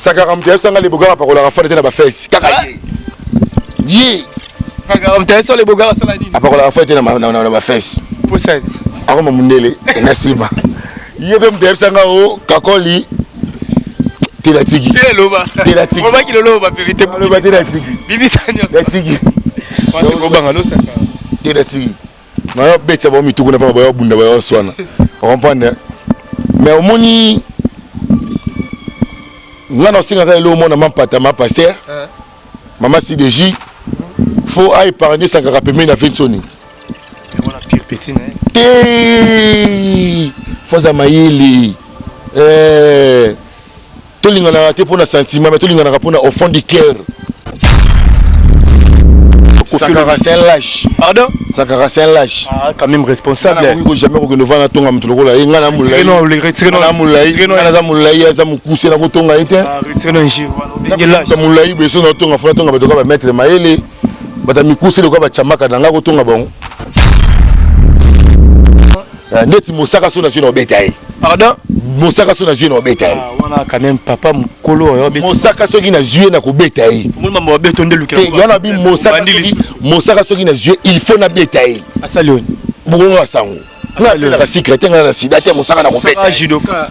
Sakara moto ayebisa nga lebogara apakolaka fane te na bafesi kaka ah. ye ye Sakara moto ayebisa lebogara asala nini? Apakolaka fane te na bafesi akoma mundele na nsima ye mpe moto ayebisa nga o oh, kakoli te natiki te natiki loba te natiki natiki te natiki Nayo betisa bango mitu kuna pamba bayo bunda bayo swana. Comprendre? Mais omoni nga na osengaka eloko mona mampata ma pasteur mama CDJ faut a épargner sankara pembeni na Vinsoni. Te faut aza mayele eh Tolinganaka te pona sentiment mais tolinganaka pona au fond du cœur. Sankara c'est un lâche. Pardon? Sankara c'est un lâche. Ah, quand même responsable. Nga nakoki jamais kokende ovanda tonga moto lokola ye. Nga na molayi. Nga na molayi. Nga naza molayi aza mokuse nakotonga ye te. Ah, retire non injure wana obenge lâche. Molayi boye soki naotonga fona tonga bato kaka ba maître mayele. Bato ya mikuse lokola bachamaka na nga kotonga bango. Eh, ndeti mosaka so nazwi na obeta ye. Pardon? Mosaka so nazwi na obeta ye. Ah, wana quand même papa mukolo oyo obeta. Mosaka soki nazwi ye na kobeta ye. Omoni mambo babeto nde lukela. Te wana bi mosaka soki mosaka soki nazwi ye il faut nabeta ye. Asali oni. Bokonga sango. Nga abelaka sucre te nga na sida te mosaka na kobeta.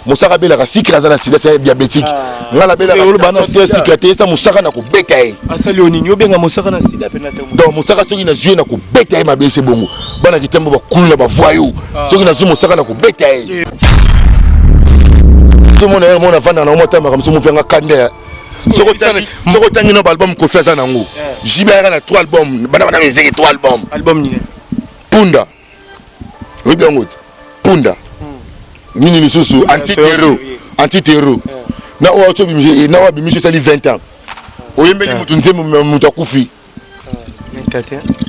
Mosaka abelaka sucre aza na sida c'est diabétique. Ah. Nga nabelaka sucre te esa mosaka na kobeta ye. Asali oni obenga mosaka na sida pe na te. Donc mosaka soki nazwi ye na kobeta ye mabe se bongo. Bana kitembo bakuluna ba voyou ah. Soki nazwi mosaka na kobeta ye tomona ye mona vanda na omo ata makambo somo mpe kanda ya soki otangi no baalbum Koffi aza nango JB ayaka na 3 album bana bana miziki 3 album album nini punda oyebi yango te punda hmm. nini lisusu antitero antitero na oyo na oyo abimisi esali 20 ans oyembeli motu nzembo moto akufi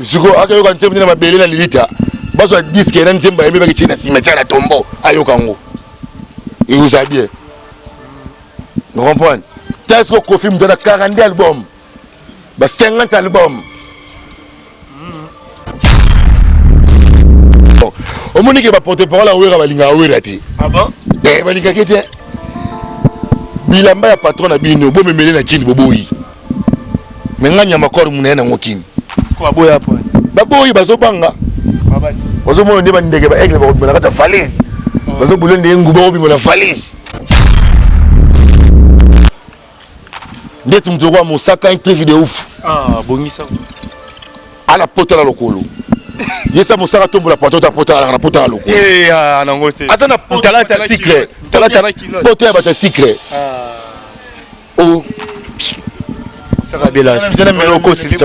sikoyo akayoka nzembo na mabele na lilita bazwa diske na nzembo ayembi bakitie na cimetière na tombo ayoka yango ekozala bien comprendre ta sikoyo Koffi moto na 42 album ba 50 album omoni ke baporte parole ya Wera balingaka Wera te ah bon? Eh, balingaki te bilamba ya patron na bino bomemele na kini boboyi me nga nyama kor muna ye nango kini baboyi bazobanga bazomona nde bandeke ba aigle bakobima na kati ya valise ah. bazobula nde nguba bakobima na valise ndeti moto lokola mosaka un truc de ouf ah, bongisa ala pota na lokolo yesa mosaka tombola poto ta pota alaka na pota ya lokolo eh, ah, aza na pota sikre pota ya bato ya sikre Oh.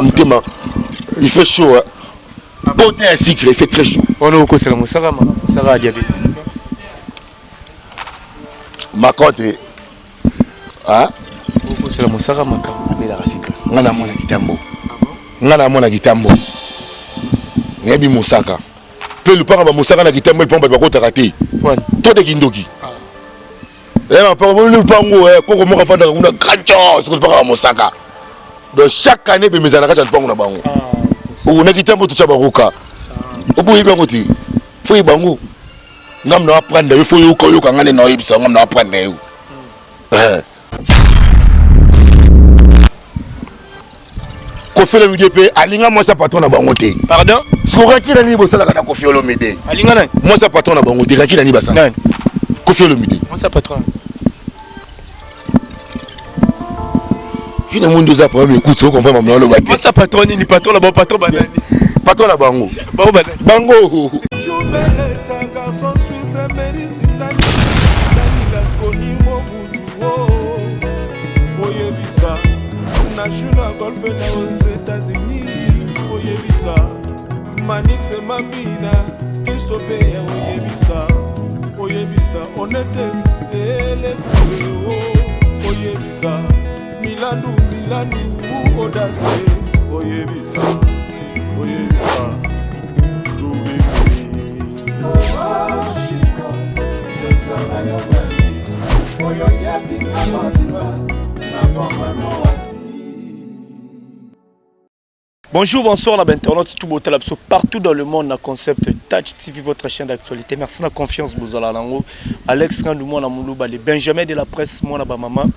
Motema il fait chaud hein. Beauté ya sucre, il fait très chaud. Wana okosela mosaka ma mosaka ya diabète. Makote. Hein? Okosela mosaka makambo. Abelaka sucre. Nga na mona kitambo. Nga na mona kitambo. Nayebi mosaka. Pe lupanga ba mosaka na kitambo lupango bato bakotaka te. To de kindoki. Ah. Eh, mapango lupango eh, koko moko afandaka kuna grand soki lupanga ya mosaka. Donc chaque année bemezana na kati ya lupango na bango. Ah. Okonaki kitambo totya baroka. Ah. Oboyebi yango te. Fo yeba yango. Ngam na apprendre yo fo yoka oyoka nga nde na oyebisa ngam na apprendre yo. Eh. Koffi Olomide mpe alinga mwasi ya patron na bango te. Pardon? Siko rakila nini bosalaka na Koffi Olomide? Alinga nani? Mwasi ya patron na bango te, rakila nini basala? Nani? Koffi Olomide. Mwasi ya patron. Yo na mundo oza problème écoute, o comprendre maman oloba te. Mwasi ya patron nini? Patron na bango, patron banani? Patron na bango. Bango banani? Bango. Oyebisa na juna golfe na aux États-Unis oyebisa Manix Mambina Kristo pe oyebisa oyebisa onete elekue oyebisa Milandu Milandu odase oyebisa oyebisa Bonjour, bonsoir, la internaute, tout beau biso partout dans le monde, na concept Touch TV, votre chaîne d'actualité. Merci na confiance, bozala nango. Alex Ngandou, mwana muluba, le Benjamin de la presse, mwana ba maman.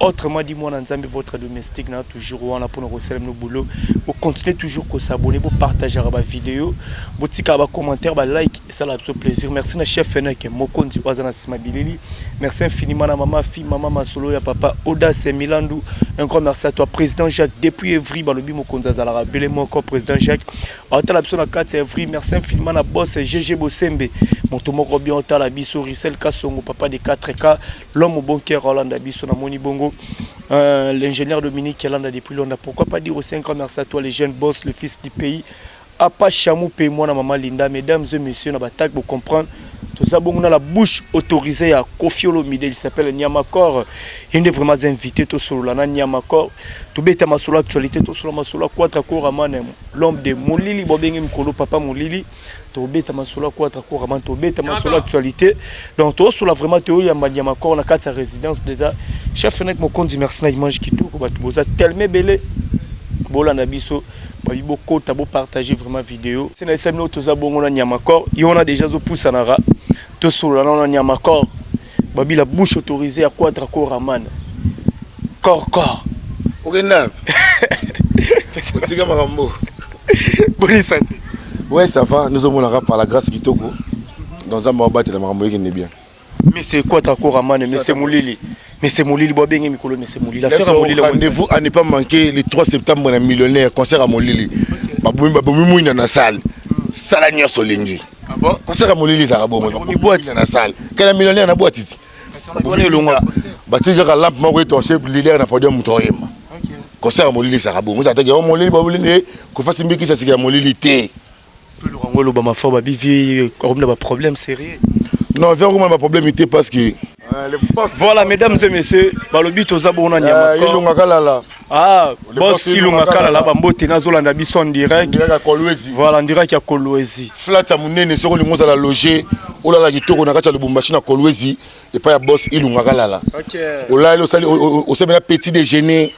Autrement dit mwana Nzambe votre domestique na toujours wana pona kosala bino boulot. Bo continuer toujours ko s'abonner, bo partager ba vidéo, bo tika ba commentaires, ba like, esala biso plaisir. Merci na chef Fenech Mokonzi oyo aza na sima bilili. Merci infiniment na mama fi mama masolo ya papa Audace Milandu. Un grand merci à toi président Jacques depuis Evry balobi mokonzi azalaka bele moko président Jacques. Otala biso na kati ya Evry. Merci infiniment na boss GG Bosembe. Moto moko bien otala biso Russel Kasongo papa de 4K l'homme au bon cœur olanda biso na moni bongo. L'ingénieur Dominique Yalanda depuis Londres. Pourquoi pas dire aussi un grand merci à toi les jeunes boss, le fils du pays. Apa Chamou pe mwana maman Linda, mesdames et messieurs, na batak pour comprendre. Toza bongo na la bouche autorisée ya Koffi Olomide, il s'appelle Niamakor. Il est vraiment invité to solo na Niamakor. Tobeta masolo actualité to solo masolo Quatra Koraman, l'homme de Molili bobenge mkolo papa Molili. Tobeta masolo Quatra Koraman, tobeta masolo actualité. Donc to solo vraiment to yamba Niamakor na kati ya résidence déjà. Chef Fenek Mokonzi, merci na image kitoko bato boza tellement belé. Bolanda biso babi bokota bopartage vraiment vidéo se na esami oyo toza bongo na Niamakor ye wana déjà azopusanaka tosolola nano na Niamakor babi la bouche autorisée ya Quadra Koraman corps corps Okenda otika makambo. Boni santé? Ouais, ça va, nous omonaka par la grâce kitoko. Donc Nzambe abatela makambo ekende bien. Mais c'est Quadra Koraman, mais c'est Molili, mais c'est Molili bobenge mikolo, mais c'est Molili affaire ya Molili. Rendez-vous à ne pas manquer le 3 septembre na Millionnaire, concert à Molili. Babomi babomi mwinda na salle, sala nyonso olingi. Ah bon? Concert ya Molili ezalaka bongo. Babomi boîte. Na salle kala Millionnaire na boîte ti wana elongwa. Batiki kaka lampe moko etorche leader na podium, moto oyemba. Concert ya Molili ezalaka bongo, ezala teke Molili babolili kofasi mbikisa sika ya Molili te. Mpe yango eloba mafa babi vie akomi na baproblème sérieux. Non, viens komona baproblème te parce que Voilà, mesdames et messieurs, balobi toza bongo na Niamakor. Ilunga Kalala. Ah, boss Ilunga Kalala, bambote, nazolanda biso en direct. Direct ya Kolwezi. Voilà, en direct ya Kolwezi. Flat ya monene, soki olingi ozala loge, olala kitoko na kati ya Lubumbashi na Kolwezi epai ya boss Ilunga Kalala. Olali, osali osali petit déjeuner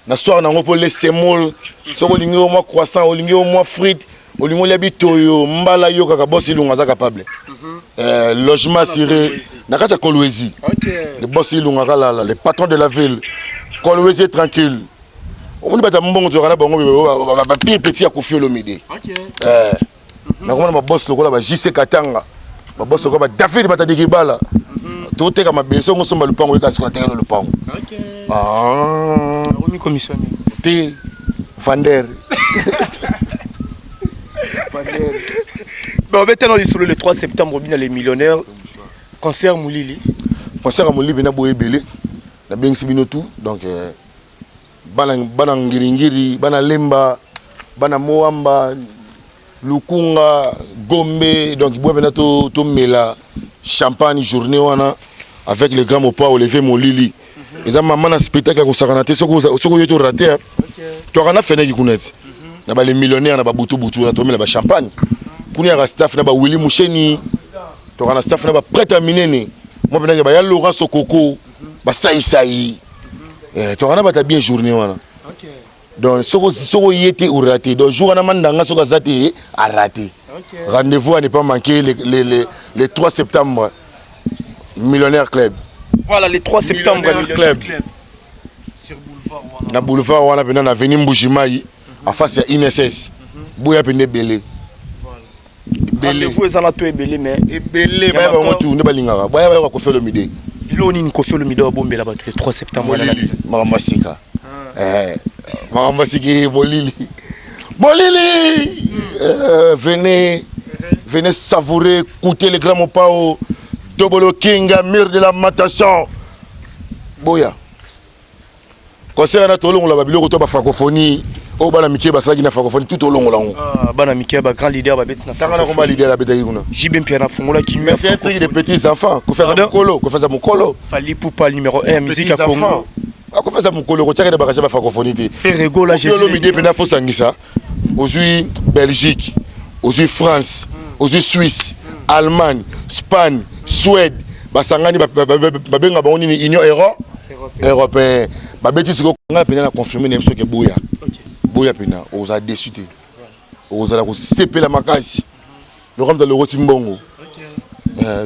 na soir nango mpo le semoule, soki olingi o mwa croissant, olingi o mwa frite, olingi olia bitoyo mbala, yo kaka boss Ilunga aza capable. Logement assuré na kati ya Kolwezi. Le boss Ilunga Kalala, le patron de la ville, Kolwezi est tranquille. Omoni bato ya mbongo tozalaka na bango, bapire petit ya Koffi Olomide. Nakomona baboss lokola ba JC Katanga, baboss lokola ba David Matadiki Bala. Toteka mabe songo, osomba lupango, oyeka sikoyo natekela lupango. Ah. Omi commissionnaire. Te, vander. Bon, betana lisolo le 3 septembre bina les Millionnaires, concert Molili. Concert ya Molili mpena boye ebele, nabengisi bino tout. Donc bana, bana Ngiringiri, bana Lemba, bana Moamba, Lukunga, Gombe, donc boye mpena tomela champagne journée wana avec le grand Mopa Olivier Molili. Eza mama na spectacle ya kosakana te. Soki oye to rater, twaka na feneki kuna ti na bale Millionnaire na babutubutu na tomela bachampagne kuna yaka staff na bawili Musheni, toka na staff na baprêtre ya minene mwa mpenaki baya Laurent Sokoko basaisai, toka na bato ya bien journée wana. Donc soki oye te, oraté. Donc jour wana mandanga soki aza te, araté. Rendez-vous à ne pas manquer le 3 septembre, Millionnaire Club. Voilà, le 3 septembre. Millionnaire Club. Sur boulevard wana. Na boulevard wana mpena na avenue Mbujimai, en face ya INSS. Boya pene ebele ebele. Rendez-vous eza na to ebele mais Ebele baya bango tu nde balingaka baya bayoka Koffi Olomide. Eloko nini Koffi Olomide abombela bato le 3 septembre wana? Molili, makambo ya sika. Makambo ya sika, molili molili. Venez, venez savourer, goûter le grand Mopao Dobolo King, mur de la matation. Boya concert wana, tolongola babiloko to bafrancophonie oyo bana mike basalaki na francophonie, tout tolongola yango. Ah, bana mike, ba grand leader babeti na Tanga na komba leader abetaki kuna. JB Mpiana afungolaki. Mais c'est un truc de petits enfants. Koffi aza Pardon? mokolo, Koffi aza mokolo. Fally Ipupa numéro 1 musique ya Petits Congo. enfants, Akoffi aza mokolo, kotiaka na bakasha bafrancophonie te. Ferre Gola. Koffi Olomide mpena fosangisa, ozwi Belgique, ozwi France, ozwi Suisse, Allemagne, Spagne, Suède, basangani, babenga bango nini? Union européen. Babeti sikoyo. Ngai mpenza na confirme na ye soki boya, boya mpena, okozala déçu te, okozala kosepela makasi lokola moto alokoti mbongo.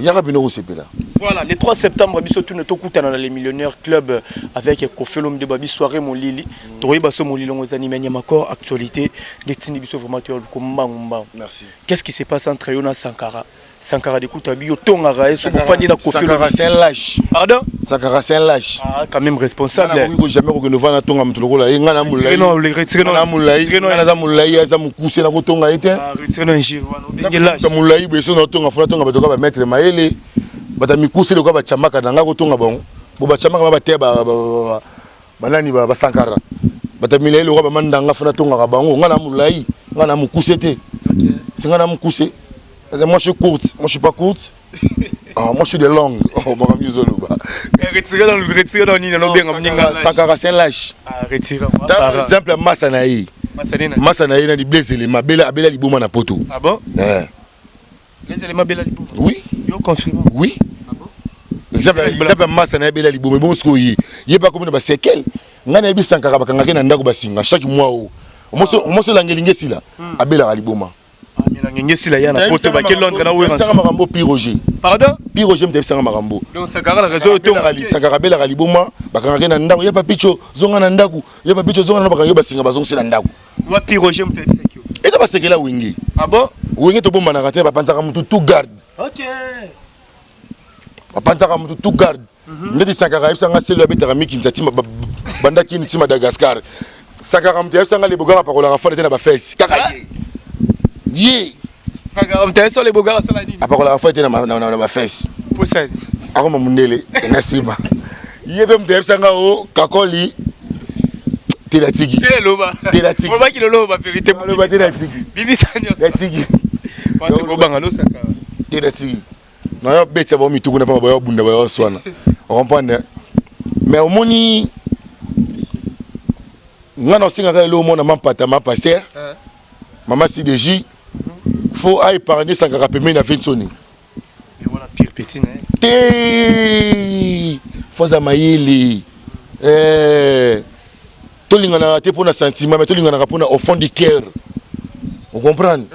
Yaka bino kosepela. Voilà, le 3 septembre, biso tout tokutana na les Millionnaires Club avec Koffi Olomide, babi soirée molili. Toyeba so molili ngo ezani menya makor actualité ndetini biso vraiment to ko mbangu mbangu. Merci. Qu'est-ce qui se passe entre yo na Sankara? Sankara de kuta bi yo tongaka ye so bofandi na Koffi Sankara, Olomide. C'est un lâche. Pardon? Sankara, c'est un lâche. Ah, quand même responsable. Nakoki ko jamais kokende ovanda tonga moto lokola ye. Ngai na molai. Non, le retire non. Na molai. Retire non. Ngai naza molai, aza mokuse, nakotonga ye te. Ah, retire non injure wana obenge lâche. Moto molai boye, so naotonga, fona tonga bato kaka bamaître mayele, bato ya mikuse lokola bachamaka na ngai kotonga bango bo bachamaka ba bateya banani basankara, bato ya milai lokola bamandanga, fona tongaka bango. Ngai na molai, ngai na mokuse te. Si ngai na mokuse, moi je suis courte, moi je suis pas courte. Ah, moi je suis de longue. Oh, makambo ezoloba. Retire dans retire dans nini lobenga mninga. Sankara, c'est un lâche. Ah, retire. Par exemple, masa na ye. Masa na ye nani, Blaise Elema, abela, abela liboma na poto. Ah bon? Eh. Blaise Elema abela liboma? Oui. Yo confirme? Oui. Ah bon? Exemple, masa na ye abela liboma, bon sikoyo ye. Ye pa komi na ba séquelles. Ngai nayebi Sankara, bakangaki na ndako basinga chaque mois o. Omoso langelingi esila, abelaka liboma. Ngenge sila ya na poto bake Londres na Wera. Sanga makambo Pi Roger. Pardon? Pi Roger mte sanga makambo. Donc Sankara na réseau to. Sankara abelaka liboma, bakangaki na ndako, ye papicho zonga na ndako, ye papicho zonga na bakangaki basinga bazongisela ndako. Wa Pi Roger mte sekio. Eza basekela Wenge. Ah bon? Wenge tobombanaka te, bapanzaka mutu tout garde. OK. Bapanzaka mutu tout garde. Ndeti Sankara ayebisanga selo abetaka mikinza ti banda kini ti Madagascar. Sankara moto ayebisanga lebogaka apakolaka fana te na bafesi kaka ye. Ye. Sankara moto ayebisa lebogaka asala nini? Apakolaka fana te na bafesi. Posa. Akoma mundele na nsima. Ye mpe moto ayebisanga o kakoli te na tiki. Te loba. Te na tiki. Olobaki loloba vérité. Loba te na tiki. Bibisa nyonso. Na tiki. Parce que obanga no Sankara. Te na tiki. Nayo betya bango mituku na pamba, bayo bunda, bayo swana. Comprendre? Mais omoni nga na osengaka elo omona mampata ma pasteur mama CDJ faut a épargner Sankara pembeni na Vinsoni. Te, faut aza mayele. Tolinganaka te mpona sentiment, mais tolinganaka mpona au fond du cœur. Ocomprendre?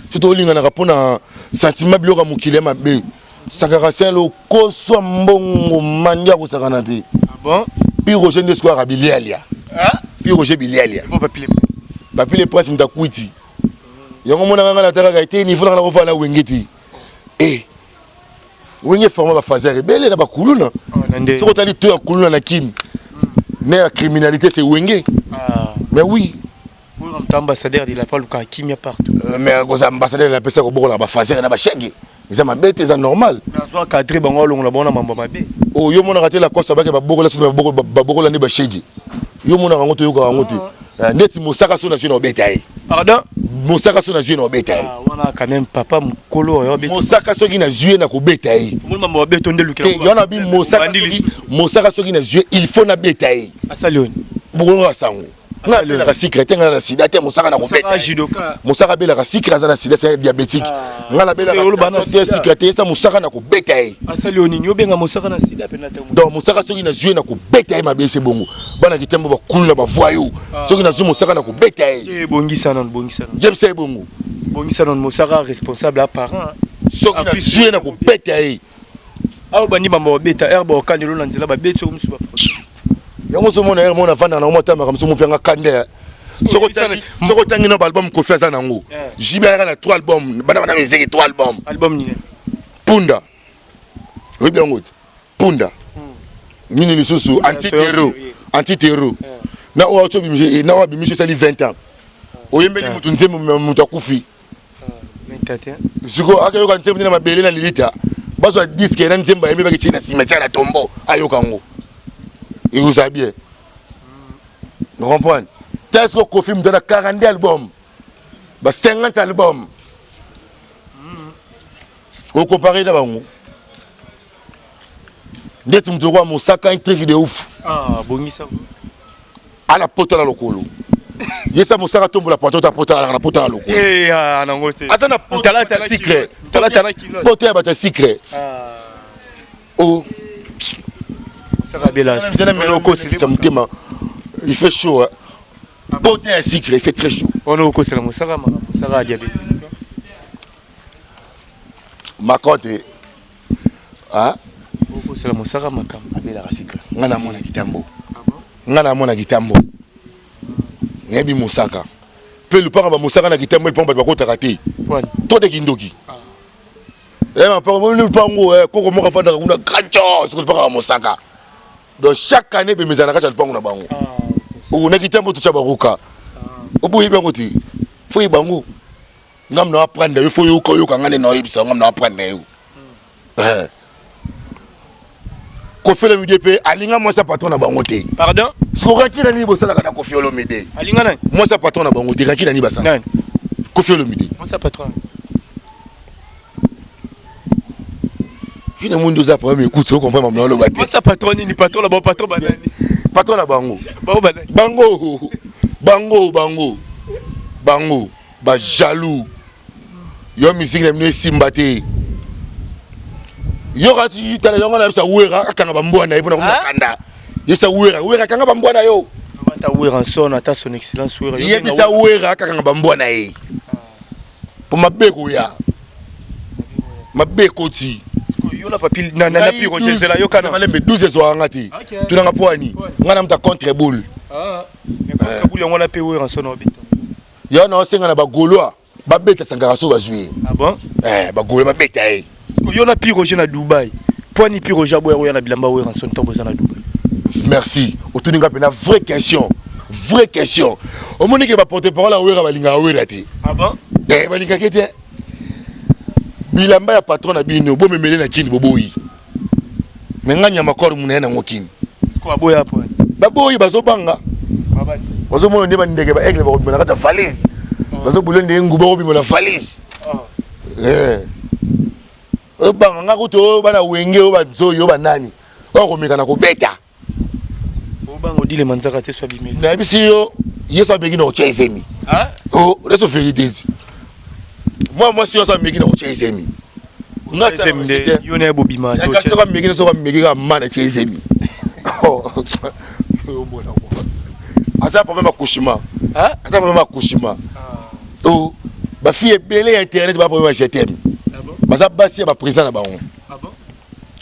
So tolinganaka mpona sentiment, biloko ya mokili ya mabe. Sankara sen lokoswa mbongo mandi akosakana te. Ah bon? Pi Roger nde sikoyo aka bilialia. Pi Roger bilialia. Papi le Prince moto akwiti. Yango monaka nga natakaka ete niveau nanga nakofala na Wenge te. Eh. Wenge forma bafaser ebele na bakuluna. Soki otali to ya kuluna na Kini, ne ya criminalité, c'est Wenge. Mais oui. Ambassadeur de la paix luka kimia partout. Mais koza ambassadeur de la paix, kobokola bafaser na bashege. Eza mabe te, eza normal. Nazwa cadre bango alongola bango na mambo mabe. Oh, yo monaka te la kosa bake babokola soki babokola nde bashege. Yo monaka yango, toyokaka yango te. Ndeti mosaka so na zwi na obeta ye. Pardon? Mosaka so na zwi na obeta ye. Wana quand même papa mokolo oyo. Mosaka soki na zwi na kobeta ye. Omoni mambo mabe to nde lukela. Te, yo na bi mosaka soki mosaka soki na zwi, il faut na beta ye. Asali oni. Bokonga sango. Nga abelaka sucre te, nga na sida te, mosaka na kobeta. Mosaka abelaka sucre, aza na sida, c'est diabétique. Nga nabelaka te sucre te, esa mosaka na kobeta ye. Asali onini obenga mosaka na sida pe na te. Donc mosaka soki na zwi na kobeta ye mabe ese bongo. Bana kitembo bakulu na bavoyou. Soki na zwi mosaka na kobeta ye. Bongisa non, bongisa non. Yebisa ye bongo. Bongisa non, mosaka responsable à parent. Soki na zwi na kobeta ye. Awa bandi bamba babeta herbe okandelo na nzela babeti oyo misu ba yango ozomona ere mona avanda nango motambaka mosu mopianga kande. Soki otangi na baalbum Kofi aza nango, JB ayaka na 3 album, bana bana miziki 3 album. Album nini? Punda, oyebi yango te? Punda nini lisusu? Antitero, antitero na oyo auti obimisi, na oyo abimisi esali 20 ans. Oyembeli motu nzembo, moto akufi. Sikoyo akayoka nzembo nde na mabele na lilita, bazwa disque na nzembo ayembi, bakitie na cimetière na tombo, ayoka yango, ekozala bien. Comprendre te? Siko Kofi moto na 42 album, ba 50 album, okompare na bango ndeti moto lokola mosaka, un truc de ouf. Bongisa. Ala pota na lokolo ye sa mosaka tombola poto ta pota alaka na pota na lokolo. Aza na sucre, poto ya bato ya sucre o motema. Il fait chaud, poto ya sucre, il fait très chaud. Wana okosela mosaka, mosaka ya diabétique. Macron te. Ah? Okosala mosaka makambo. Abelaka sika. Nga na mona kitambo. Ah bon? Nga na mona kitambo. Nayebi mosaka. Pe lupanga ba mosaka na kitambo epo bato bakotaka te. To de kindoki. Ah. Eh mapango moni lupango eh koko moko afandaka kuna grand soki lupanga ya mosaka. Donc chaque année bemeza na kati ya lupango na bango. Ah. Oyo na kitambo totya baruka. Ah. Oboyebi yango te. Faut yeba yango. Ngam na apprendre yo faut yoka yoka ngane na oyebisa ngam na apprendre yo. Eh. Koffi Olomide mpe alinga mwasi ya patron na bango te. Pardon? Siko rakila nini bosalaka na Koffi Olomide? Alinga nani? Mwasi ya patron na bango te, rakila nini basala? Nani? Koffi Olomide. Mwasi ya patron. Kina mundo oza problème écoute, o comprendre mamna oloba te. Mwasi ya patron nini? Patron na bango, patron banani? Patron na bango. Bango banani? Bango. Bango bango. Bango ba jaloux. Yo musique na bino esimba te. Yo kati tala yango na bisa wera akanga ba mbwa na ye pona komona kanda. Yebisa wera, wera kanga ba mbwa na yo. Ata Werrason, ata son excellence Wera. Yebisa wera akanga ba mbwa na ye. Po mabe koya. Mabe ekoti. Yo na papi na na pi Roger zela yo kana. Malembe 12 ezwaka nga te. Tunanga po ani. Nga na muta contre boule. Ah. Mais contre boule yango na pe Werrason obeta. Yo na osenga na ba Gaulois babeta Sankara so bazwi ye. Ah bon? Eh, ba Gaulois babeta ye. Yo na pi Roger na Dubaï. Po ani pi Roger aboya koya na bilamba Werrason ntango boza na Dubaï. Merci. Otuni nga pena vraie question. Vraie question. Omoni ke ba porte-parole ya Wera balingaka Wera te. Ah bon? Eh, balingaka te. Bilamba ya patron na bino bomemele na kini boboyi. Mais nga nyama corps muna ye nango kini. Siko aboya po. Baboyi bazobanga. Bazomona nde bandeke ba aigle bakobima na kati ya valise. Bazobule nde nguba bakobima na valise. Eh. Obanga nga kutu oyo bana wenge oyo banzoyi oyo banani. Oyo komeka na kobeta. Obanga odile manzaka te so abimeli. Nayebisi yo Yesu ameki na kotia ezemi. Ah? Oh, leso verite. Mwa mwasi oyo ameki na kotia ezemi. Yo na ye bobima. Soki ameki soki ameki kaka mana tia ezemi. Aza problème ya accouchement. Aza problème ya accouchement. Oh, ba fille ebele ya internet ba problème ya je t'aime. Baza basi ya ba président na bango.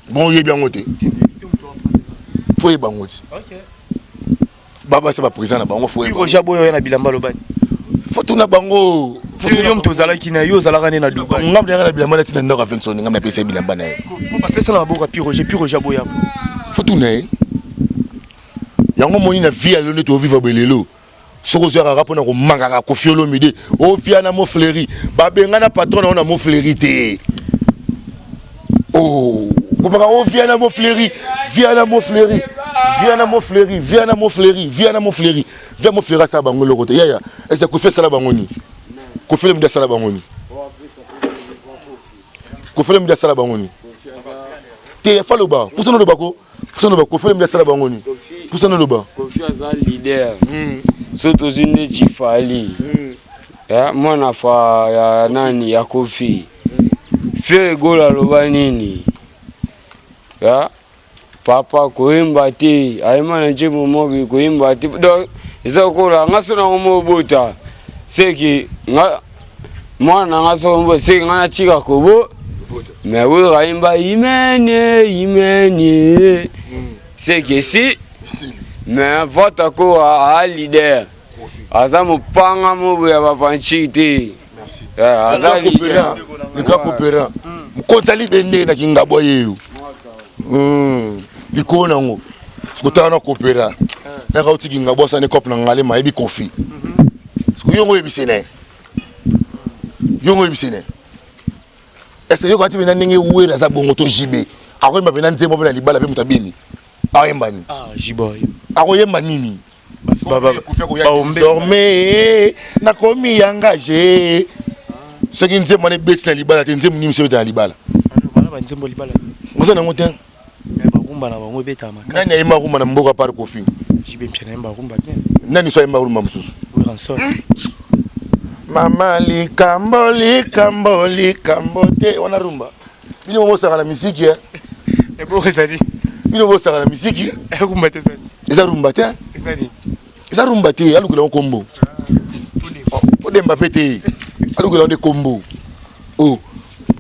Bon oyebi yango te. Faut oyeba yango te. Ba basi ya ba président na bango faut oyeba. Roger Boyo ya na bilamba lobani. Faut tuna bango. Yo moto ozalaki na yo ozalaka nde na Dubai. Ngambo yanga na bilamba na tina ndako ya Vincent ngambo na pesa bilamba na ye. Po bapesa na maboko ya Pi Roger, Pi Roger Boya. Faut tuna ye. Yango moni na vie ya lelo nde to vivre belelo. Soki ozwa kaka mpona komangaka Koffi Olomide ovia na Mofleri babengana patron na yo na Mofleri te oh komaka ovia na Mofleri via na Mofleri via na Mofleri via na Mofleri via na Mofleri via Mofleri asala bango eloko te yaya ese Koffi asala bango nini Koffi Olomide asala bango nini Koffi Olomide asala bango nini te faloba pusana oloba ko Pusana loba Koffi Olomide asala bango nini? Pusana loba. Koffi aza leader. So tozwi neti Fally. Mwana fa ya nani ya Koffi. Ferre Gola aloba nini? Papa koyemba te, ayemba na nzembo moko koyemba te. Donc eza lokola nga so nango mobota seki nga mwana na nga soko mbo seki nga natika kobo mais wera ayemba imene imene seki esi mais vata ko a leader aza mopanga mobo ya bavanchiki te aza leader lika kopera mokota libende na kingabwa yeyo likolo nango sikotala na kopera yaka otiki ngabwa asani cope na ngalema ayebi kofi siko yongo oyebise na ye yongo oyebise na ye ese yoka ti mpenza ndenge wera aza bongo to JB akoyemba mpenza nzembo mpe na libala mpe moto abini akoyemba nini akoyemba nini désormais nakomi engagé soki nzembo wana ebeti na libala te nzembo nini mosu ebeta na libala oza nango te nani ayemba rumba na mboka par Koffi nani so ayemba rumba mosusu mama likambo likambo likambo te wana rumba bino bosaka na misiki bino bosaka na misiki eza rumba te eza rumba te alukela ngo kombo odemba mpe te alukela ngo nde kombo o.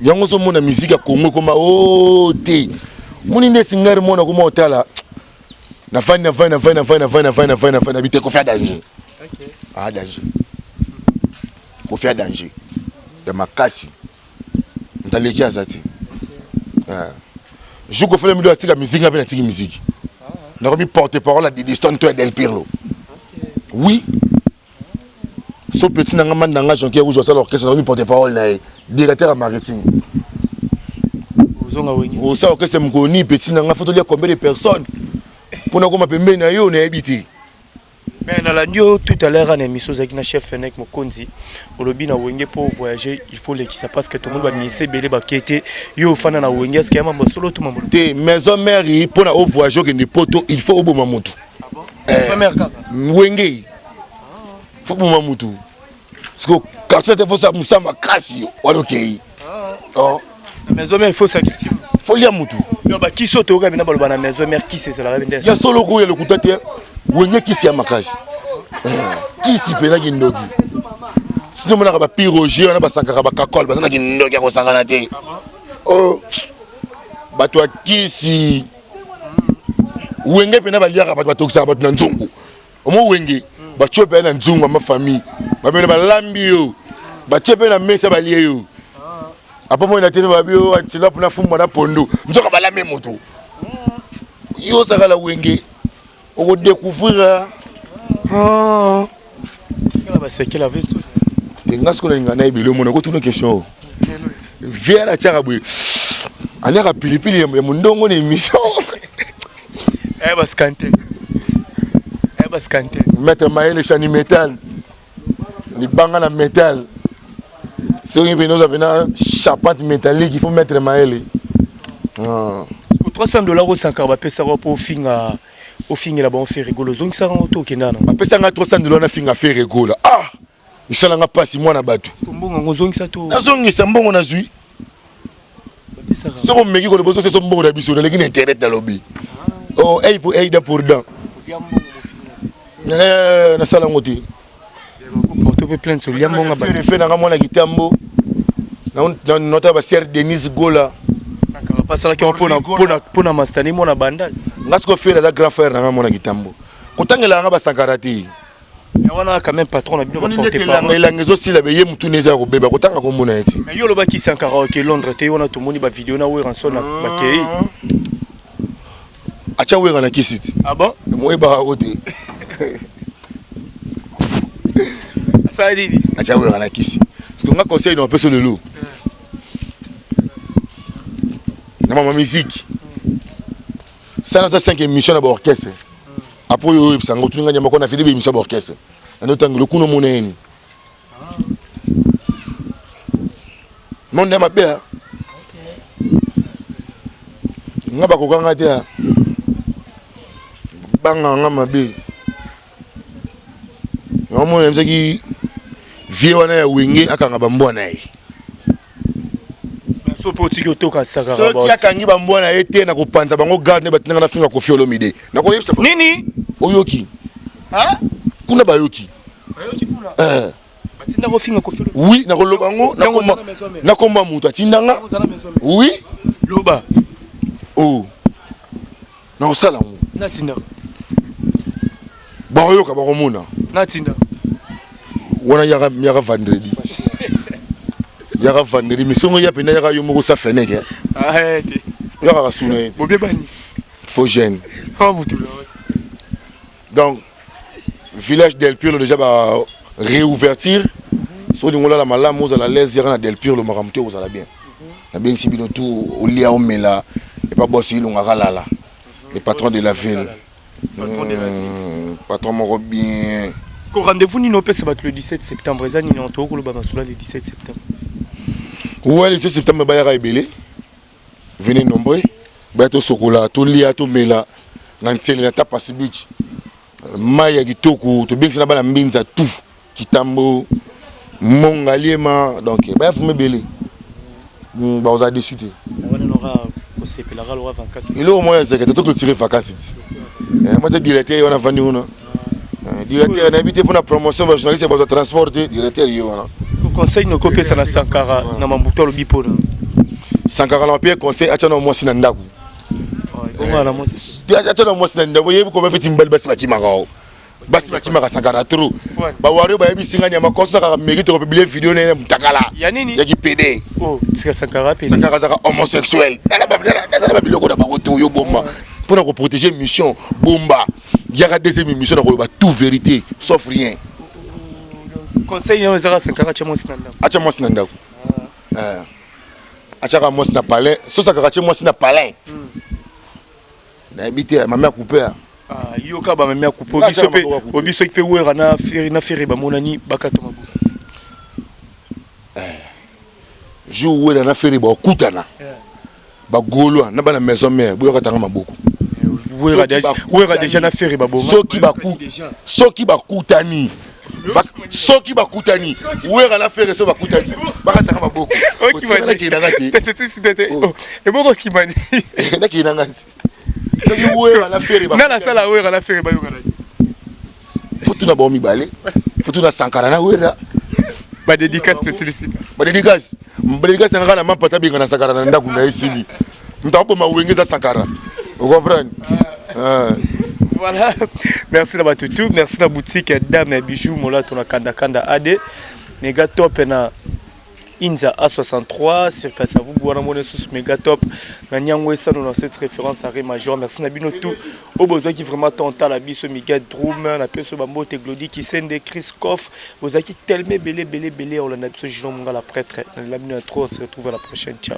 Yango ozomona musique ya Congo ekoma o oh, te. Moni ndeti ngari mwana koma otala. Nafandi nafandi nafandi nafandi nafandi nafandi nafandi nafandi na bite Koffi a danger. Ah danger. Koffi a danger. Ya makasi. Ntaleki aza te. Ah. Jour Koffi Olomide atika musique nga pe natiki musique. Nakomi porte parole ya Didi Stone to ya Del Pirlo. Oui. So petit na nga manda nga Jean-Pierre Rouge asala orchestre nakomi porte parole na ye, directeur ya marketing. Ozonga wenge. Osala orchestre mokolo nini petit na nga faut tolia combien de personnes mpo nakoma pembeni na yo nayebi te. Mais nalandi yo tout à l'heure na émission ozalaki na chef Fenek Mokonzi olobi na wenge mpo voyager il faut lekisa parce que tomoni ba ministre ebele bakei te yo ofanda na wenge est-ce que ya mambo solo to mambo te maison mère mpo na ovoyage okende poto il faut oboma motu. Ah bon? Maison mère kaka wenge faut boma mutu siko quartier te faut sa musa makasi wana okei oh. Na maison mère il faut sacrifier faut lia mutu yo ba kisi oyo toyoka bina baloba na maison mère kisi ezalaka bende ya solo ko ya lokuta te wenge kisi ya makasi eh, kisi mpenza kindoki sino omonaka bapiroger wana basakaka bakakole baza na kindoki ya kosakana te oh, bato ya kisi wenge mpenza baliaka bato batokisaka bato na nzungu omo wenge batie mpe na nzungu ma famille bamene balambi yo batie mpe na mesa balie yo apo moi na tv babi yo antilope na fumbwa na pondu nzoka balambi moto yo ozalaka na wenge okodécouvrir ah. te nga sikoyo nalinga nayebi omona okotuna question oyo vie atiaka boye aliaka pilipili ya mondongo na émission Eh ba scante. Eh ba scante. Maître Mayele Chani Metal. Libanga na metal. Soki mpe noza pena charpente métallique, il faut mettre Mayele. Ah. 300 dollars osankaka bapesaka mpo ofinga ofingela bango Ferre Gola ozongisaka yango to okenda na bapesa nga 300 dollars nafinga Ferre Gola ah esalanga mpasi mwana bato mbongo yango ozongisa to nazongisa mbongo nazwi soki omeki koloba ozoseso mbongo na biso naleki na internet nalobi oh œil pour œil dent pour dent nasala yango te fe nanga mwana kitambo nota basere Denise Gola basalaki yango mpona mastani mwana bandal nga siko Ferre aza grand frère nanga mwana kitambo kotangela yanga basankara te wana quand même patron na bino elanga elanga ezosila be ye mutuna eza ya kobeba kotanga kombo na ye ti yo olobaki Sankara oke Londres te wana tomoni bavideo na Werrason bakei atya Wera na kisi ti ah bon moyebaka ko te asala nini atya Wera na kisi parce que nga conseil na opesa lelo na mama musique sala ata 5 émission na baorchestre après oyo oyebisa ngo otuninga nyama kona fili baémission ya baorchestre nando ntango lokuna omona yeni monde ya mabe nga bakokanga te bangaka nga mabe naomona yebisaki vie wana ya wenge akanga bambwa na ye so mpo otiki otoka sakaka soki akangi bambwa na ye te na kopanza bango garde nde batindanga nafinga Koffi Olomide nakoyebisa nini oyoki kuna bayoki Eh. batindaka ofinga Koffi oui nakoloba yango nakomba moto atindanga oui loba oh nakosala yango natinda bakoyoka bakomona natinda wana yaka yaka vendredi yaka vendredi mais songo ya pena yaka yo moko sa feneke yakaka suna ye bobebani faux jeune donc village Del Pirlo déjà ba réouverture so olingi olala malamu ozala l'aise yaka na Del Pirlo makambo te ozala bien nabengisi bino tu olia omela epa bosi ilongaka lala le patron de la ville patron moko bien ko rendez-vous nini opesa bato le 17 septembre eza nini tokoloba masolo le 17 septembre ouais le 17 septembre bayaka ebele venez nombreux baya tosokola tolia tomela na ntsele na tapasi beach mai ya kitoko tobengisi na bana mbinza tout kitambo mongaliema donc baya fuma ebele bakozala déçu te eloko moko ya zeke te toclôturer vacances ti mo te directeur ye wana avandi kuna directeur nayebi te mpona promotion bajournaliste bazwa transport te directeur ye wana conseil nokopesa na Sankara na mambutu alobi mpona Sankara na mpe conseil, atya na mwasi na ndako, atya na mwasi na ndako. Oyebi koma feti mibali basi bakimaka o basi bakimaka Sankara trop. Bawari bayebisi nga nyama koso kaka mérite kopublier vidéo na ye mutakala. Ya nini? Ya kipede. Oh, tika Sankara pe. Sankara azaka homosexuel. Nazala babiloko na bango te. Oyo bomba mpona koprotéger mission, bomba yaka deuxième émission na koloba tout vérité sauf rien. Conseil yango ezaka Sankara atya mwasi na ndako. Atya mwasi na ndako, atiaka mwasi na palin. So Sankara atie mwasi na palin, nayebi te mame akupe. Yoka, bamemi akupe biso mpe obi soki mpe Wera na Ferre, na Ferre bamonani, bakata maboko. Jour Wera na Ferre bakutana, bagolwa na bana maison mère, boyokatanga maboko. Wera déjà na Ferre baboma. Soki bakutani, soki bakutani, Wera na Ferre, so bakutani, bakatanga maboko. Nakendanga te. Eboko kimani. Nakendanga te soki Wera na Ferre. Nga nasala Wera na Ferre bayokana. Faut tuna bango mibale, faut tuna Sankara na Wera. Badédicace, tosilisi. Badédicace, badédicace nanga na mapata abenga na Sankara na ndako na esili. Moto akoboma Wenge eza Sankara, ocomprendre? Voilà, merci na bato tout. Merci na boutique ya Dame ya Bijou Molato na Kanda Kanda ad Mega Top na Inza A63 sur Kasavubu wana mona susu Mega Top na Nyango esano na cette référence à Major. Merci na bino tout oyo bozwaki vraiment temps tala biso. Miguel Drum na peso bambote, Glody Kisende, Chris Koff, bozalaki tellement ebele ebele ebele. Olanda biso Julon Mongala prêtre na bino ya trop. On se retrouve à la prochaine, ciao.